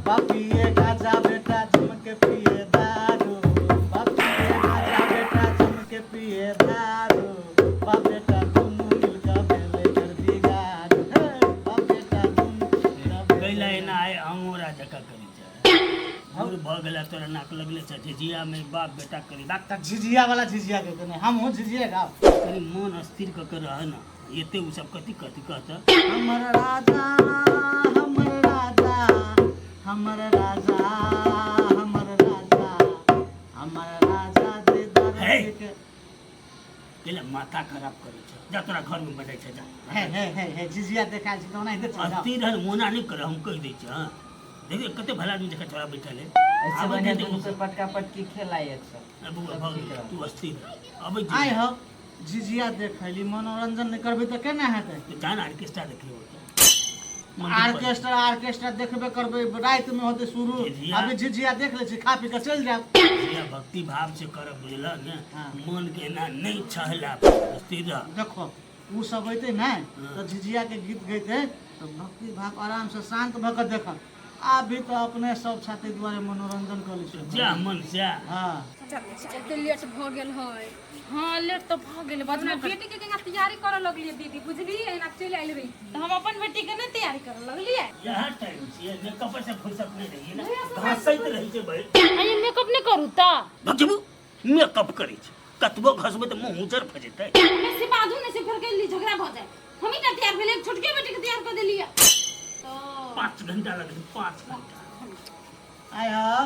बाप पिए गाजा बेटा जम के पिए दारू, बाप पिए गाजा बेटा जम के पिए दारू, बाप बेटा दुनू मिल के भेले घर बिगाड़। हे, बाप बेटा दुनू मिल के कैला भेले। एना आइ अंगोरा जकाँ करै छै बूढ़ भऽ गेला तोरा नाक लगले छै झिझिया में बाप बेटा करी। बात तऽ झिझिया वाला झिझिया के नहि, हमहूँ झिझिया गाब। कनि मन अस्थिर कऽ के रह न, एते उ सब कथी कथी कहत। हमर राजा, हमर राजा, हमर राजा, हमर राजा, हमर राजा जे हे! दर्द के कैला माथा खराब करै छै, जा तोरा घर में बजै छै जा। हे हे हे हे, झिझिया देखा छी तऽ ओनाहिते छै, जाओ। अस्थिर रहल मोना नहि कर, हम कहि दै छी। हँ देखियौ कते भला आदमी जकाँ छोड़ा बैठल है। ऐसे आबै बढ़िया छै दुनू से पटका पटकी खेला एक सौ आ बौआ सब भऽ ठीक गेलै रहत। तू अस्थिर रह, अबै आइ छी। हौ झिझिया देखैली, मनोरंजन नहि करबै तऽ केना हेतै? तू जान ऑर्केस्ट्रा देखियौ। आर्केस्ट्रा आर्केस्ट्रा देखबे करबै, राति में होतै शुरू। झिझिया। अभी झिझिया देख लै छी, खा पी कऽ चलि जायब। झिझिया भक्ति भाव से करब, बुझल ने? हाँ। मन के एना नहि छहला, अस्थिर रह। देखो ओ सब अयतै ने तऽ झिझिया के गीत गैतै तऽ भक्ति भाव आराम से शांत भऽ कऽ देखब। अभी तऽ अपने सब छाती दुआरे मनोरंजन कऽ लै छी। जा मन जा। हाँ। एते लेट भऽ गेल है। हाँ लेट तऽ भऽ गेल। अपना बजबे कर। बेटी के केना तैयारी करऽ लगलियै दीदी, बुझलियै? एना चलि आयल रही। तऽ हम अपन बेटी के नहि तैयारी करऽ लगलियै? इएह टाइम छियै, मेकअप से फुर्सत नहि रहियै ने, घसैत रहै छै भरि। अरे मेकअप नहि करू तऽ भगजबू मेकअप करै छै, कतबो घसबै तऽ मुँह उजर भऽ जेतै। बेसी बाजू ने से फेर गेली झगड़ा भऽ जाए। हम ही तैयार भेलै, एक छोटके बेटी के तैयार कऽ देलियै। 5 घंटा लगै, 5 घंटा। आइ हौ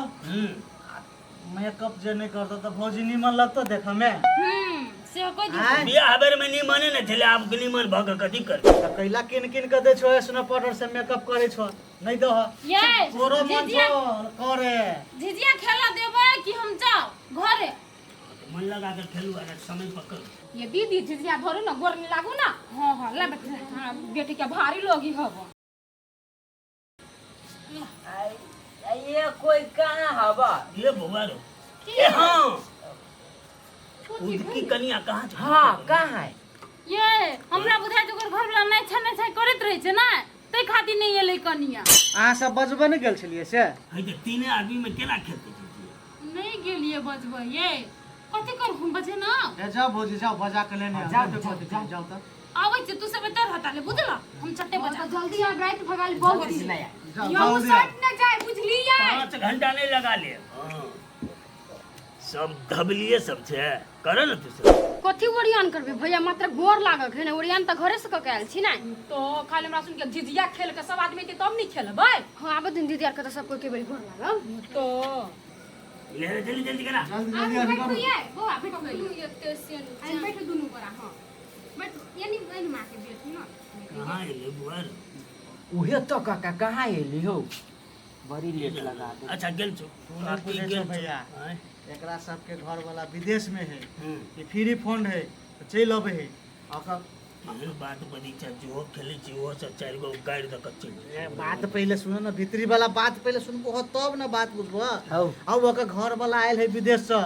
मेकअप जे नहि करतौ तऽ भौजी नीमन लगतौ देखऽ मे? से कहि दियौ। आँय? बियाह बेर में नीमने नहि छलै, आब नीमन भऽ कऽ कथी करबै? तऽ कैला किन किन कऽ दै छौ स्नो पाउडर से मेकअप करै छौ? नहि दह। ये तोरो मन झिझिया छौ करे। झिझिया खेला देबै कि हम जाउ घरे? मन लगा के खेलू आ समय पर करू। ये दीदी झिझिया धरू ना, गोर नहीं लागू ना। हाँ हाँ ला बेटी, हाँ बेटी के भारी लोगी हब। ये कोई कहाँ हवा? ये बौआ रो ए हाँ उदकी कनिया कहाँ छै? हाँ कहाँ है? ये हमरा बुझाइ छै ओकर घरवला नहि छै, नहि छै करैत रहै छै ने, ताहि खातिर नहि एलै कनिया। अहाँ सब बजबे नहि गेल छलियै से? है तऽ तीने आदमी में केना खेलतै झिझिया? नहि गेलियै बजबै। ये कथी करू हम बजे ना? ए जाओ भौजी, जाओ बजा के लेने जाओ, आउ। जाओ, जाओ। जाओ तऽ। आबै छै, तू सब एतऽ रहता ले, बुझल? हम चट्टे बजा। जल्दी आब, राति भगाल बहुत। जल्दी नहीं आए। जाओ यौ जल्दी आउ। सट न जाय, बुझलियै? 5 घंटा नहीं लगा ले। हाँ। सब धबलिए सब छै, कर ने तू सब। कथी ओरियान करबै भैया? मात्र गोर लागक है ने, ओरियान तऽ घरे से कऽ के आयल छी ने। तो खाली हमरा सुन के झिझिया खेल के सब आदमी के तब नहीं खेलबै। हाँ आबै दिन दीदी आर के तऽ सब कोई के बेरी गोर लागब। तो ले रे, जल्दी जल्दी करा। जल्दी जल्दी अभी करू। ये बौआ बैठो, एते से बैठो दुनू गोरा। हाँ बैठो, यानी बहन माँ के बैठू ना। कहाँ एलै बुआ रे? उहे तो काका कहाँ एली हो, बड़ी लेट लगा दे। अच्छा गेल छौ। तू नहि बुझै छौ भैया। आँय? एकरा सबके घर वाला विदेश में है। हम्म। ई फ्री फंड है तऽ चलि अबै है ओकर। एहन बात बजै छै, जेहो खेलै छै ओहो सब 4 गो गाड़ि दऽ कऽ चलि ए, बात पहिले सुनो ने, भीतरी वाला बात पहिले सुनबो तब ने बात बुझबो। हौ। आ ओकर घर वाला आयल है विदेश से,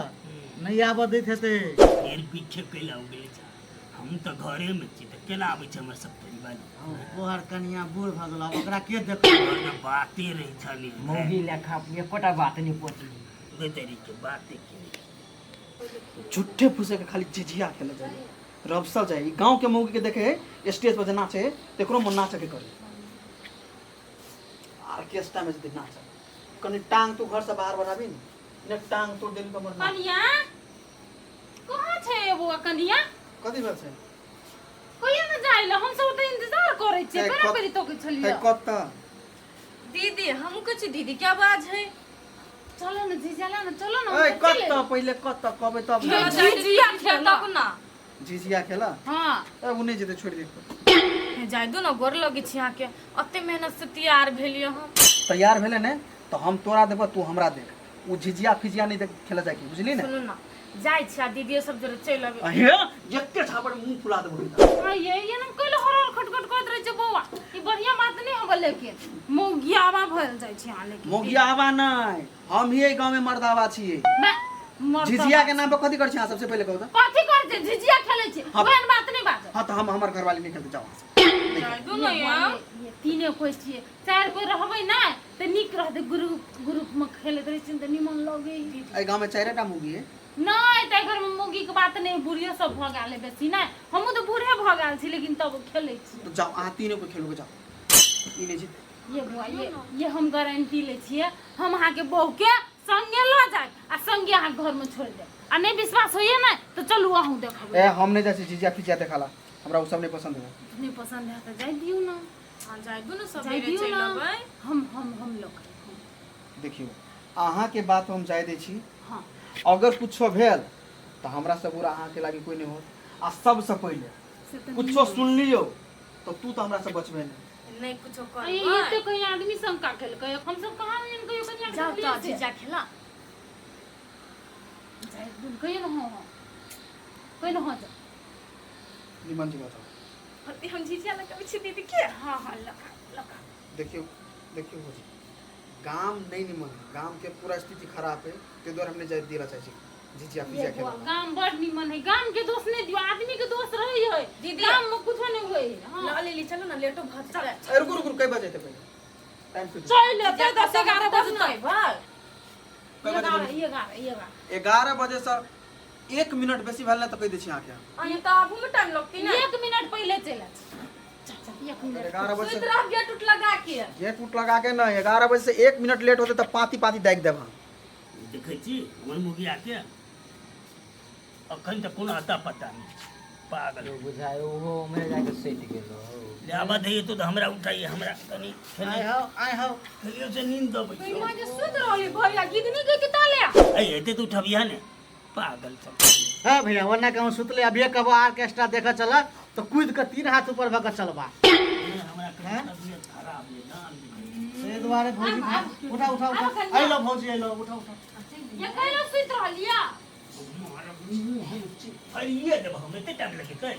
नहि आबऽ दैत हेतै। फेर पीछे कैला उगले छै, हम तऽ घरे में छी तऽ केना आबै छै हमर सब परिवार? तोहर कनिया बूढ़ भऽ गेल, आब ओकरा के देखतै? घरमे बाते रहै छलै। मौगी लेखा एकोटा बात नहीं पहुँचली। तरीके बाते के। झूठे फूसे के खाली झिझिया खेले जाए, रबसल जाए। गांव के मौगी के देखे है स्टेज पर जे नाचे है, तेकरो मन नाचे के करे। आर्केस्ट्रा में जदि नाचे कनी टांग तू घर से बाहर बनाबी ने, ने टांग तोड़ देली कमर ना। कनिया कहाँ छै बौआ कनिया? कथी भेल छै? कहिया ने जाय ले, हम सब तऽ इंतजार करै छियै। हे, बेरा बेरी तकै छलियै। हे कत दीदी हम कुछ दीदी क्या बाज है, चलो ना जीजा ला ना, चलो ना। ए कत पहिले कत कहबै तब ने। झिझिया खेलक ना। झिझिया खेला? हाँ। ए उ नहीं जेतै, छोड़ दे। जाय दू ना, गोर लगे छी अहाँके, अते मेहनत से तैयार भेलियै हम। तैयार भेले ने तो हम तोरा देबो, तू हमरा देख। उ झिझिया फिजिया नहीं देख खेला जाय के, बुझली ने? सुनू ना, जाइ छी आ दीदी सब जरे चलि अबै। अहे जते झापड़ मुंह फुला देबो। आ ये ना कैले हरल खटखट करैत रहै छै बौआ, ई बढ़िया बात नहि हबे, लेकिन मौगियावा भेल जाइ छै अहाँ लेकिन। मोगियावा नहीं, हम ही एहि गांव में मर्दावा छियै। मर्दावा। झिझिया के नाम पर कथी करै छी अहाँ सबसे पहिले कहू तऽ? कथी करै छै? झिझिया खेलै छै। हाँ। ओहन बात नहि बाजो। हाँ तऽ हम हमर घरवाली नहीं खेलते, जाओ अहाँ सब। जाय दू ना यार। ये तीने कोइ छियै, चारि कोइ रहबै ने तऽ नीक रहतै। ग्रुप ग्रुपमे खेलैत रहै छियै तऽ निमन लगै है। एहि गाँवमे चारिटा मौगी है। नहि तऽ घरमे मौगीके बात नहि, बूढ़े सब भऽ गेल है बेसी। नहि, हमहूँ तऽ बूढ़े भऽ गेल छी, लेकिन तब खेलै छी। तऽ जाउ, अहाँ तीनों को खेलू, जाउ, ई नहि जीतै। ये बौआ, ये हम गारंटी लै छियै, हम अहाँके बहूके संगे लऽ जायब आ संगे अहाँके घरमे छोड़ि देब। आ नहि विश्वास होइए ने तऽ चलू अहूँ देखबै। ए, हम नहि जाइ छी झिझिया फिजिया देखाला, हमरा ओ सब नहि पसंद है। नहि पसंद है तऽ जाय दियौ ने। हाँ, जाय दू ने, जाय सबेरे दियौ चलि ने। अबै। हम लऽ कऽ देखियौ, अहाँके बात हम जाय दै छी। हाँ। अगर कुछो भेल तऽ हमरा से बुरा अहाँके लागी कोई नहीं होत। आ सबसे पहिले से तऽ कुछो सुन लियौ तऽ तू तऽ हमरा से बचबे नहीं। नहि कुछो ये करबै। एते कहीं आदमी शंका केलकै, हम सब कहाँ एहन कहियो कनिया के जाउ देखलियै तऽ से? जीजा खेला जाय दियौ, कहियो ने। हाँ हाँ, कहियो ने। हाँ, जाउ। निमन जगह जाउ। हती, हम झिझिया लगबै छी दीदी के। हाँ हाँ, लगा लगा। देखियौ देखियौ भौजी, गाम नहीं निमन है, गाम के पूरा स्थिति खराब है, ताहि दुआरे हम नहीं जाय दिला चाहै छी झिझिया ये फिजिया बौआ, खेला। गाम बड़ निमन है, गाम के दोष नहीं दियो, आदमी के दोष रही है। दीदी। गाम में कुछो नहीं होय है। हाँ। लऽ लेली, चलू ने, लेटो भऽ जेतै। ए, रुकू रुकू, कै बजे जेतै पहिले टाइम से? चल लेते 10 11 बजे तक। कै बजे? 11 11 11। 11 बजे से 1 मिनट बेसी भेल ने तऽ कहि दै छी अहाँके। अहाँ तऽ आबू में टाइम लगती ने। 1 मिनट पहिले चलि आ। चल चल, 1 मिनट। 11 बजे सुति से रह गेट उट लगा के। गेट उट लगा के नहि, 11 बजे से 1 मिनट लेट होतै तऽ पाँती पाँती दागि देब हम। देखै छी हमर मुगियाके, अखन तऽ कोनो अता पता नहि, पागल। यो बुझाय ओहो उम्हरे जाके सुति गेलो हौ। ले आबऽ दैयै तो, तऽ हमरा उठाइए, हमरा कनि आइ हौ, आइ हौ। खेलियो से नींद दबै ओहि छौ। माँ जे सुति रहली भैया, गीत नहि गैती ताले। ऐ, एते तऽ उठबिहा ने, पागल सब। हाँ भैया, ओना कहूँ सुतले, अभिये कबो ऑर्केस्ट्रा देखऽ चल तऽ कूद कऽ तीन हाथ ऊपर भऽ कऽ चलबा। हमरा कनि तबियत खराब ये, जान दुखै। ताहि दुआरे भौजी, उठा उठा उठा, अइलो भौजी, अइलो, उठा उठा। ये कहियो सुति रहलिया? फरिए देब हम, एते टाइम लगेतै?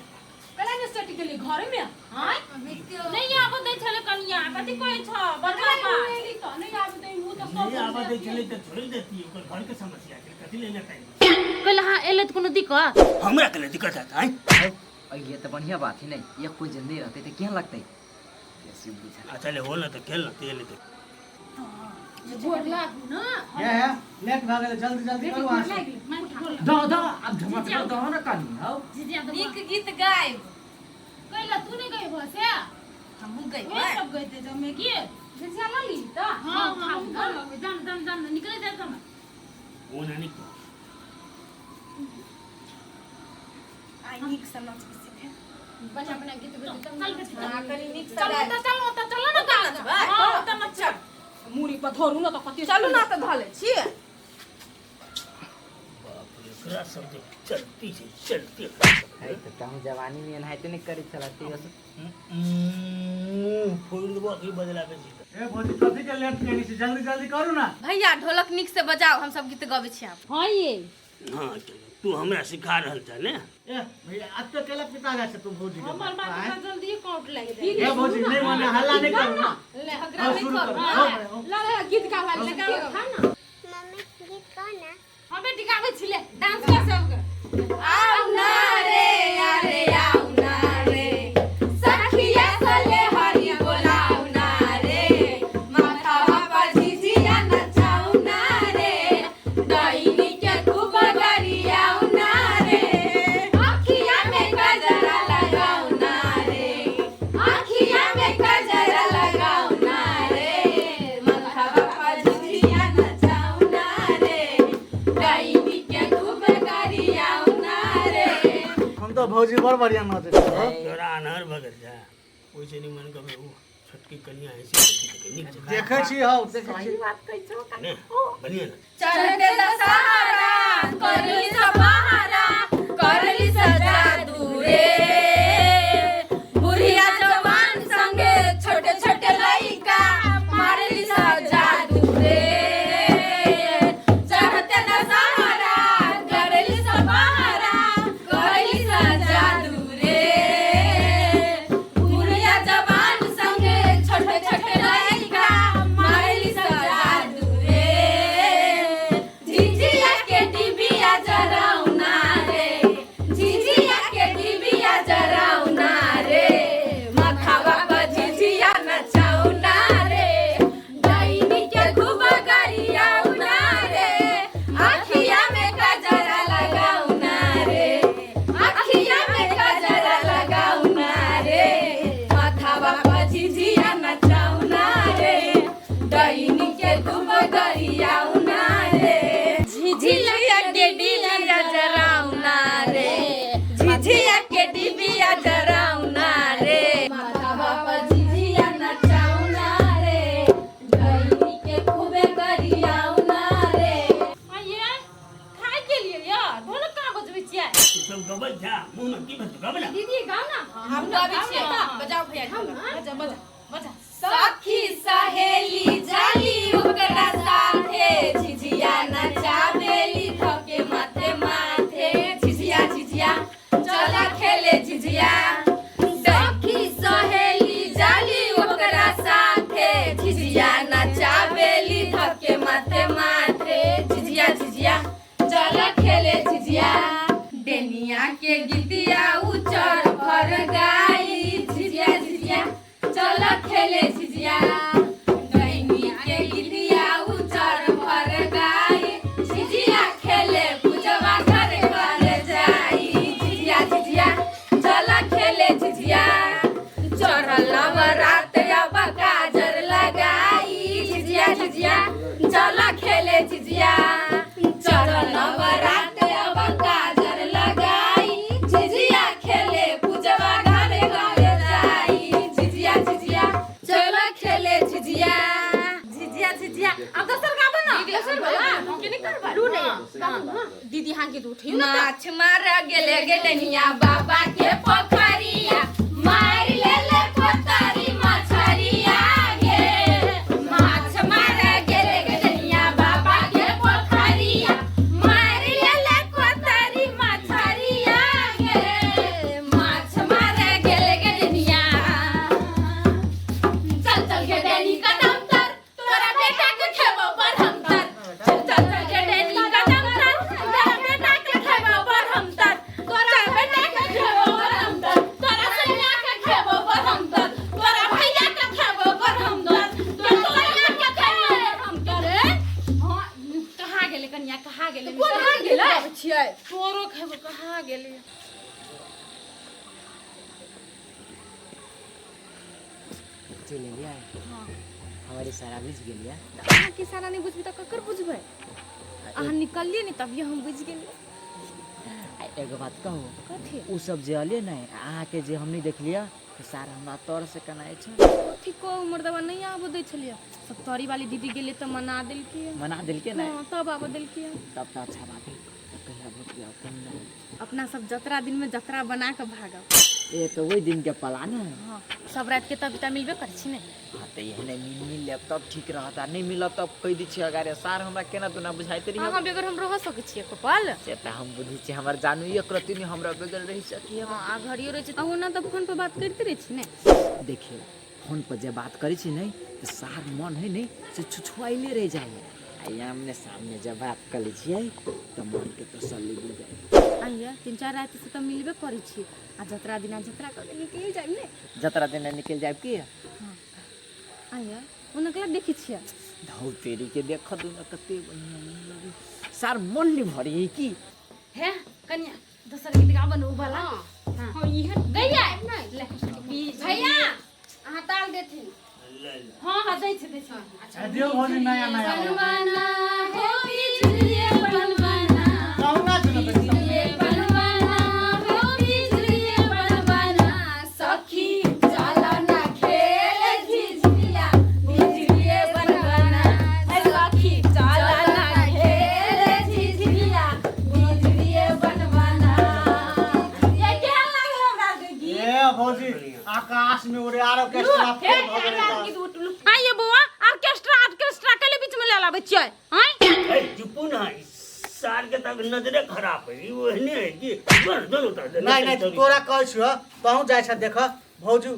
कला ने सटि गेली घर में। आँय, नहि आबऽ दै छलै कनिया, कथी कहै छ बड़का बात? तऽ नहि आबे दै उ तऽ। नहि आबऽ दै छलै तऽ छोड़ि देतियै, ओकर घरके समस्या छलै, कथी लेने टाइम? कहले हाँ, एलै तऽ कोनो दिक्कत? हमरा के दिक्कत हेतै? अ, ये तऽ बढ़िया बात है। नहीं, एक कोई जे नहीं रहते तऽ केहन लगतै, कैसे बुझा। अच्छा ले, हो ने तऽ खेल ने, तेल तऽ गोर लागू ने। हे हे, लेट भऽ गेलै, जल्दी जल्दी करू अहाँ सब। दह दह, आब झमट दह ने कनी हौ। झिझिया तऽ नीक गीत गायब। कैला तू नहि गइबह से? हमहूँ ओहे गइबै। सब गइते जमे की झिझिया लऽ ली तऽ। हाँ हाँ, हम कर लेबै। जान जान जान, निकले जाए समय। ओ नानी। आइ नीक से नचबै सीधे। बढ़िया बढ़िया गीत गइते तब। चल बेटी, चल। हाँ, कनी नीक से चलो गायब। तऽ चलो तऽ, चलो ने गा। नचबै? हाँ, ओतऽ नचब। मूड़ी पर धरू ने तऽ कते। चलू ने तऽ धऽ लै छी। बाप रे, एकरा सब जे चलती छै, चलती एकरा सब। है तऽ तहूँ जवानी में एनाहिते नहीं करै छला तैयो से। मुँह फोड़ि देबो अभी बजला बेसी तऽ। ए भौजी, कथी के लेट केने छी? जल्दी जल्दी करू ने। भैया, ढोलक नीक से बजाओ, हम सब गीत गबै छी आब। हाँ ये। हाँ चलो, तू हमरा सिखा रहल छ ने? ए भैया, एते केला पिता जाइ छै तू भौजी के? हमर बात आँय? तऽ जल्दी काउंट लागि जाइ। ए भौजी, नहि माने, हल्ला नहि करू ने। ले। हाँ, शुरू करू। हो भैया, हो। लगे गीत गाबै लगा। मम्मी, गीत गाओ ना। हाँ बेटी, गाबै छी, ले डांस कर सबके। आउ ना रे, अरे आउ ना रे सखिया, सले हरि बोलाउ ना रे, माथावा पर झिझिया नचाउ ना रे, डईनी के खूब गरियाउ ना रे, अखिया में कजरा लगाउ ना रे, अखिया में कजरा लगाउ ना रे, माथावा पर झिझिया नचाउ ना रे, डईनी के खूब गरियाउ ना रे। हम तऽ भौजी बड़ बढ़िया नाचै छै हो। तोरा अनहर भऽ गेल छै, ओहिसँ निमन कभी ओ छोटकी कनिया है से देखी तऽ नीक जकाँ। देखै छी हौ, देखै छी। ने बढ़िआँ ने। चढ़ते दशहरा करली सपहारा, करली सजा रे, बुढ़िया जवान संगे छोटे छोटे लइका मारली सजा रे। चढ़ते दशहरा करली सपहारा, करली सजा रे, बुढ़िया जवान संगे छोटे छोटे लइका मारली सजा रे, झिझिया के डिबिया जराउ ना रे, झिझिया के डिबिया नचावेली धके माथे माथे। झिझिया झिझिया चल खेले झिझिया। डेनिया के गीतिया उचर भर गाई। झिझिया झिझिया चल खेले झिझिया। डैनी के गीतिया उचर भर गाई। झिझिया खेले पूजवा घर घर जाई। झिझिया झिझिया चल खेले झिझिया। चढ़ल नवरात अब काजर लगाई। झिझिया झिझिया चल खेले झिझिया। चढ़ल नवरात अब काजर लगाई। झिझिया खेले पूजवा घर घर जाई। झिझिया झिझिया चल खेले झिझिया। झिझिया झिझिया अब दोसर गाबो ना। दोसर गाबो के नहीं करबा लू नहीं दीदी हां के उठियो ना। माछ मार गेले गेटनिया बाबा के पोखरिया। मार ले ले पोतारी मछरिया गे। माछ मार गेले गेटनिया बाबा के पोखरिया। मार ले ले पोतारी मछरिया गे। माछ मार गेले गेटनिया। चल चल गेटनी कदम तर तोरा बेटा के खेबो पर हम तर। चल चल चल गेटनी कदम तर तोरा बेटा के खेबो पर हम तर। तोरा बेटा के खेबो पर हम तर। तोरा सैया के खेबो पर हम तर। तोरा भैया के खेबो पर हम तर। तोरा तोरा के खेबो पर हम तर। हां कहाँ गेले कन्या कहाँ गेले? कोन कहाँ गेलै? छियै तोरो खेबो कहाँ गेले? चलि एलियै? हमारे सारा बुझि गेलियै। अहाँके इशारा नहि बुझबै तऽ ककर बुझबै? अहाँ निकललियै ने तभिए हम बुझि गेलियै। आ एगो बात कहू? कथी? ओ सब जे अलियै ने अहाँके जे हम नहि देखलियै तऽ सारा हमरा तर से कनाइ छै। कथी कहू, मर्दबा नहि आबऽ दै छलियै। सब तरी वाली दीदी गेलै तऽ मना देलकै। मना देलकै ने? हँ, तब आबऽ देलकै। तब तऽ अच्छा बात है। तऽ कहिया भोट दिया कहीं ना? अपना सब जतरा दिनमे जतरा बना कऽ भागब। ए तऽ ओहि दिन के प्लान है। हां सब रात के तब मिलबे करै छी ने। हाँ तऽ एहने मिल मिल लेब तब ठीक रहत आ नहि मिलत तब कहि दै छियै अगारे सार हमरा केना तोना बुझाइत रही। अहाँ बगैर हम रह सकै छियै गोपाल? से तऽ हम बुझै छियै, हमर जानू एक रत्ती नहि हमरा बगैर रहि सकी। हँ, आ घरियो रहै छै। ओना तऽ फोन पर बात करिते रहै छी ने। देखियौ फोन पर जे बात करै छी ने तऽ सार मन है ने से छुछुआइले रहि जाइ है। आ आमने सामने जब बात कर लै छियै तऽ मनके तसल्ली बुझ जाइ। आइए 3-4 राति से तऽ मिलबे करै छी आ जतरा दिना जतरा कऽ के निकलि जायब ने। जतरा दिना निकलि जायब की? आइए ओना कहिया देखै छियै? धौ तेरी के देख दू ना कते बढ़िया मन लगे सार मन नहीं भरी की। हे कन्या दोसर गीत गाबो न उ वाला। हां इहे गैया ले भैया अहाँ ताल देथिन। ले ले। हां हां दै छै दै छै। अच्छा दियौ भौजी नया नया वाला। बनवाना हो बिजलिए बनवाना। कहू ना सुनो बेटी। बिजलिए बनवाना हो बिजलिए बनवाना। सखी चल ना खेल झिझिया बिजलिए बनवाना। सखी चल ना खेल झिझिया बिजलिए बनवाना। ये केहन लागल हमरा के गीत? ए भौजी आकाश में उड़े आर ऑर्केस्ट्रा फेल भऽ गेलै तऽ। आइए बौआ ऑर्केस्ट्रा ऑर्केस्ट्रा के बीच में ले लाबै छियै? हैं ए चुपू ना, सार के तक नजरे खराब है। ई ओहने है कि दोनों दोनों उतार दे। नहीं नहीं तोरा कहै छियौ तहूँ जाइ छ देख भौजी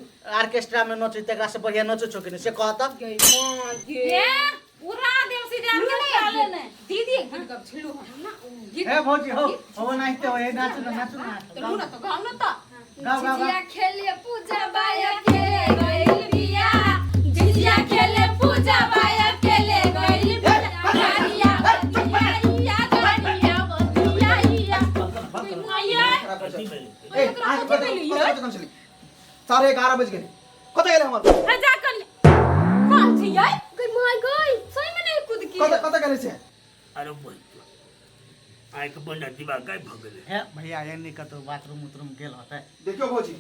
ऑर्केस्ट्रा में नचै तकरा से बढ़िया नचै छौ कि नहि से कह तऽ। हे उड़ा देव सीधे ऑर्केस्ट्रा लेने। दीदी एक गीत गब छलू हम ना उ गीत। हे भौजी हो हो नाचते हो हे नाचू ना नाचू ना। तो लू ना तो गाओ ना तो। गाओ गाओ गाओ। झिझिया खेले पूजा बाया खेले गइल बिया। झिझिया खेले पूजा बाया खेले गइल बिया। गाड़िया बतिया गाड़िया बतिया। आइए कथी भेलै? ए अहाँ के कतऽ कतऽ छली? 11:30 बजि गेलै। कतऽ गेलै हमर? हे जा कन्या कहाँ छियै? गई my गई सही में नहीं कूद की। कतऽ कतऽ गेलै से? अरे बोल आँखि बंद दिमाग गायब भऽ गेलै। हे भैया एनी कतौ बाथरूम उथरूम गेल होतै। देखियौ भौजी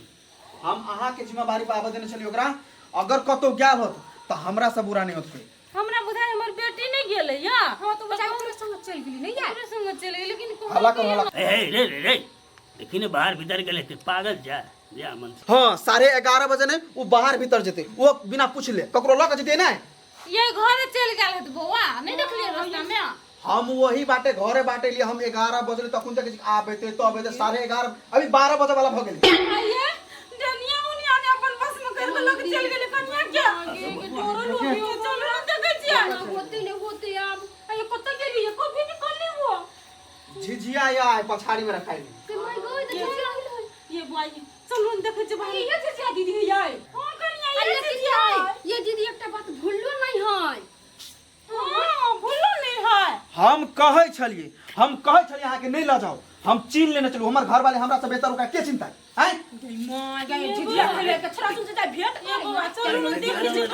हम अहाँके जिम्मेवारी पर आबऽ देने छलियै ओकरा, अगर कतौ गेल होत तऽ हमरा से बुरा नहि होत कोइ। हमरा बुझाय हमर बेटी नहीं गेलै या। हां तो बच्चा ओकरे संग चल गेली नहीं यार? ओकरे संग चलि गेलै लेकिन हल्ला करू हल्ला। ए ए रे रे रे देखी ने बाहर भीतर गेलै ते पागल जा जा मन से। हाँ 11:30 बजे ने वो बाहर भीतर जेते, वो बिना पूछले ककरो लऽ के जेते नहीं। ये घरे चलि गेल हत बौआ, नहीं देखलियै रास्ता में? हम वही बाटे घरे बाटे लिए हम 11 बजले तखन तक आबेते तो आबेते 11:30 अभी 12 बजे वाला भ गेलै। आइए डनिया उनिया ने अपन बस में कर के लग चल गेलै कन्या के। डरो लोग चलो ना देखै झिझिया या पछाड़ी में रखाई। ये बुआ चलू ने देखै छै भाई। ये झिझिया दीदी है ये। हां कनिया ये झिझिया है। ये दीदी एकटा बात भूललो नहीं है। हां भूललो नहीं है। हम कहै छलिए, हम कहै छलिए अहाँ के नहीं ल जाओ, हम चीन लेने चलू, हमर घर वाले हमरा से बेहतर ओकरा के चिंता है? मां गए झिझिया खेले के छोरा सुन जाय भेट। ये बुआ चलू ने देखै छै।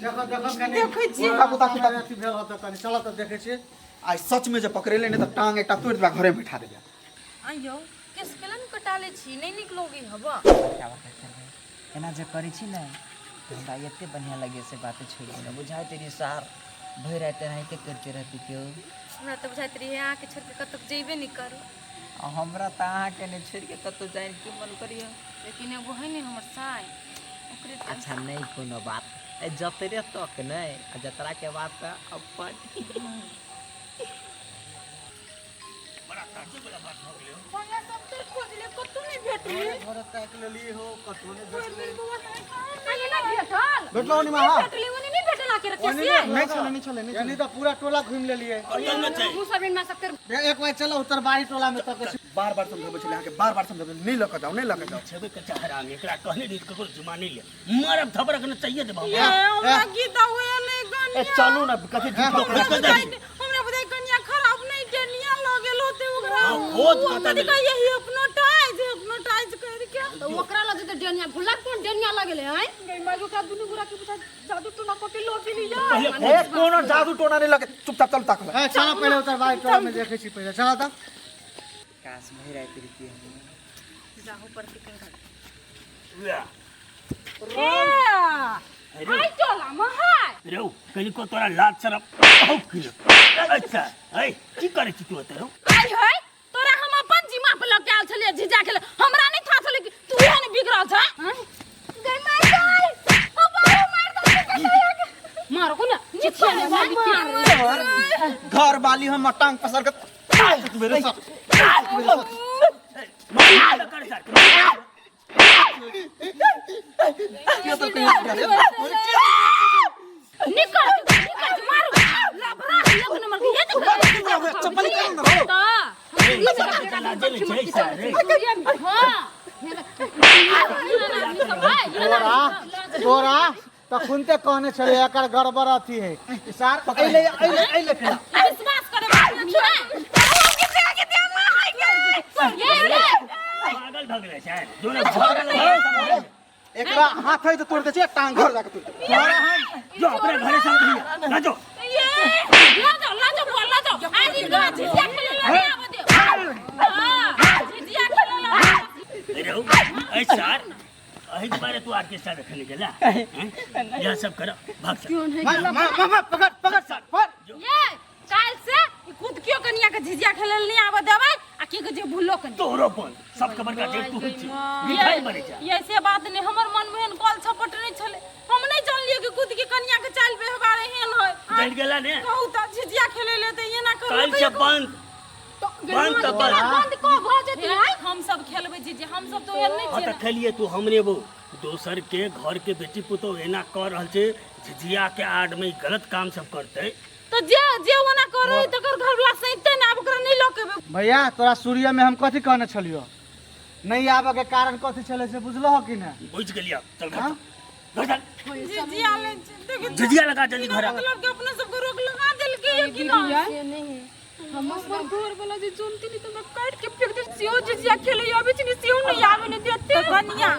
देखो देखो कनी देखै छियै। ताकू ताकू ताकू। अथी भेल होतौ कनी, चलो तऽ देखै छियै। आइ सच में जे पकड़ेले ने तऽ टांग एकटा तोड़ि देबा, घरे में बैठा देबा। आइयो केस केला ने कटा ले छी, नहीं निक लोगी हवा। बड़का बड़का करबै एना जे करै छी ने तऽ हमरा एते बढ़िआँ लगैए से बाते छोड़ि देलहुँ। बुझाइत रही सार भरि राति एनाहिते करिते रहती केओ। हमरा तऽ बुझाइत रही अहाँके छोड़ि के कतौ जेबे नहीं करू। आ हमरा तऽ अहाँके नहि छोड़ि के कतौ जाइके मन करिए। लेकिन एगो है ने हमर साई, ओकरे अच्छा नहीं कोनो बात, ए जतरे तक नहीं आ जतरा के बाद तऽ अपन बड़ा ताज्जुब वाला बात भऽ गेलै। भैया सब तर खोजले कतौ नहीं भेटली। घरे ताकि लेली हो, कतौ नहि भेटलै। आइए ना भेटल। भेटलौ नि माँ? भेटली ओने नहीं भेटल आके रखे से। नहीं छले, नहीं छले, नहीं। यानी तऽ पूरा टोला घुमि लेलियै। होटल में छै। मुँह सब इनमे सब कर। एक बार चलो उत्तर बाड़ी टोला में तक। बार बार समझाबै छलै अहाँके, बार बार समझाबै, नहीं लऽ कऽ जाओ, नहीं लऽ कऽ जाओ। छेबे कच्चा हराम, एकरा कहने रही ककरो जुमा नहीं ले, मरब थपरक न चाहिए देबा। ये हमरा गीता हुए नहीं ए कनिया। चलू ना, कथी झूठ पकड़ के जाइ। हमरा बुझाइ कनिया खराब नहीं केनिया लऽ गेल होते ओकरा। हाँ, खोज ओ कतऽ कथी गेलै? कहिए हिप्नोटाइज हिप्नोटाइज करके तो ओकरा लगे तऽ डेनिया भुला कोन डेनिया लगेले हैं? गई माँ ओकरा दुनू गोरा के बुझा जादू टोना कऽ के लऽ गेली या। पहिले ए कोनो जादू टोना नहीं लगे, चुपचाप चलू ताकल। ए चलो पहिले उत्तर बाड़ी टोला में देखै छी पहिले, चलो तऽ। काश भरि राति रहितियै हम। जाहू पड़तै कहीं। उएह। ए रे आई टोला में है। रौ कनिको तोरा लाज शरम हौ कि नै? अच्छा ऐ की करै छी तू ओतऽ रौ? आई है तोरा हम अपन जिम्मा पर लऽ के आयल छलियै झिझा के, हमरा नहीं था छलै कि तू एहन बिगड़ल छ। गई मार गई, ओ बाबू मार दो के। मारो को ना निछिया ने भाभी के। घर वाली हम टांग पसार के मेरे साथ। मार कर सर। निकल निकल मारो लफड़ा एक नंबर के ये देख। चप्पल निकाल ना हो। तो लाजे नहीं छै सर रे। हां तोरा तोरा तखुनते कहने छलै एकर गड़बड़ अथी है सार। अइले अइले अइले खेला। विश्वास करे ये रे। पागल भऽ गेलै सर जोने भऽ गेलै। एकरा हाथ है तो तोड़ दे छै, टांग घर जाके तोड़ दे। तोरा हम जो अपने घरे समझिए ना जो। ये ला जाओ ला जाओ बुआ ला जाओ आज इनका झिझिया खेले ला नहीं आवे दे। हां झिझिया खेले ला। रौ ऐ सर एहि दुआरे तू ऑर्केस्ट्रा देखने गेला हैं? यह सब कर भाग सर। मार मार मार, पकड़ पकड़ सर पकड़। ये काल से ई खुद क्यों कनिया के झिझिया खेले ला नहीं आवे देबै आ की के जे भूलो कनी तोरो बन सबके बड़का जे तू होइ छी मिठाई बनै छै। ये से बात नहीं, हमर मन में एहन कल छपट नहीं छले, हम नहीं जानलिए कि खुद के कनिया के चाल व्यवहार एहन है। जानि गेला ने? कहू त झिझिया खेले ले त एना करू। काल्हि से बंद बंद तऽ बंद। बंद को भ जेतै। हम सब खेलबै झिझिया, हम सब तो एहन नहीं हाँ छियै तऽ ने। खेलिए तू हमरे बो दोसर के घर के बेटी पुतोह एना कऽ रहल छै झिझिया के आड़ में ई गलत काम सब करतै। तो जे जे ओना करे तकर घर वाला सहिते ना, आब ओकरा नहीं लऽ के एबै। भैया तोरा सूर्य में हम कथी कहने छलियो नहीं आबे के कारण कथी छलै से बुझलो हो कि नहीं? बुझि गेलियै चल घर चल घर चल। झिझिया ले देखी झिझिया लगा जल्दी घर आ। मतलब के अपने सबके रोक लगा देलकै या कि ना? से नहीं है हमर घर वाला जे जानती नहीं तो हमरा काट के फेंक दे। सेहो झिझिया खेले आबै छै ने, सेहो नहीं आबै ने देते। तो कनिया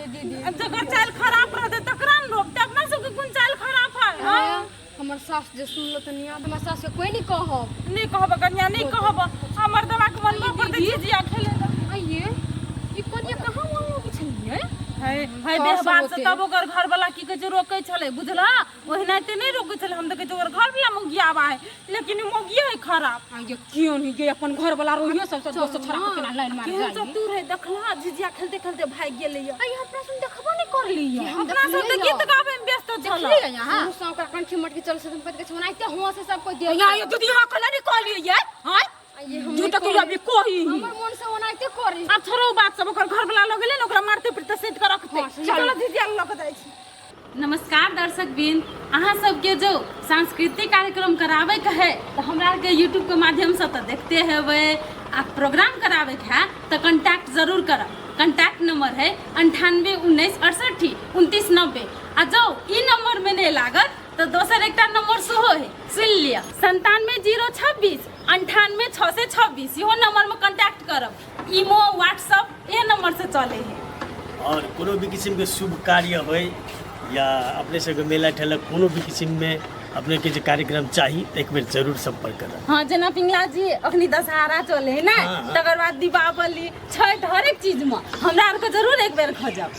जकर चाल खराब रहतै तकरा ने रोकतै, अपना सबके कोन चाल खराब है? हाँ? हमर सास जे सुनलो त नहीं, हमर सास के कोई नहीं कहब। नहीं कहब कनिया, नहीं कहब। हमर दवा के मन में पड़तै झिझिया खेले ला। आइए ई कनिया कहाँ वहाँ अबै छलियै? है है व्यवहार से तब ओकर घर वाला की कहै छै रोकै छलै बुझला, ओहिनाते नहीं रोकै छलै। हम देखै छियै ओकर घर वाला मौगियाबा है, लेकिन ई मौगिया है खराब। आइए क्यों नहीं गे अपन घर वाला रोहियो सब सब दोस्त छोड़ा के केना लाइन मार केहन जाई। चतुर है देखला, झिझिया खेलते खेलते भागि गेलै या। आइए अपना सुन देखबो नहीं करली। अपना सब तऽ गीत गाबै में व्यस्त छल। देखलियै यहाँ मुँह ओकरा कंठी मटकी चल से तुम पति के छनाइते हुआ से सब कोई दे। यहाँ ये दीदी यहाँ कहला नहीं कहलियै ये हां आइए हम झूठ के अभी कोही। हमर मन से ओनाइते करी। आब छोड़ो बात सब, ओकर घर वाला लग गेलै ने ओकरा मारते पीटते सैत के रखते। चलो झिझिया लऽ के जाइ छी। नमस्कार दर्शक बिंद, अहाँ सबके जो सांस्कृतिक कार्यक्रम कराबे के है तो हमरा आरके यूट्यूब के माध्यम से तो देखते हेबै आ प्रोग्राम कराबे के है तो कांटेक्ट जरूर करब। कांटेक्ट नंबर है 98 19 68 29 90। आ जो ई नंबर में नहीं लागत तो दोसर एकटा नंबर सेहो है, सुन लिअ 97 0 26 98 626, इहो नंबर में कांटेक्ट करब। इमो व्हाट्सअप ए नंबर से चले है। और कोनो भी किस्मके शुभ कार्य होय या अपने सबके मेला ठेला कोनो भी किस्ममे अपने के जे कार्यक्रम चाही तऽ एक बेर जरूर सम्पर्क करब। हाँ, जेना पिंगला जी अखनी दशहरा चले है ना, हाँ, हाँ। तकर बाद दीपावली, छठ, हरेक चीज में हमरा आरके जरूर एक बेर खोजब।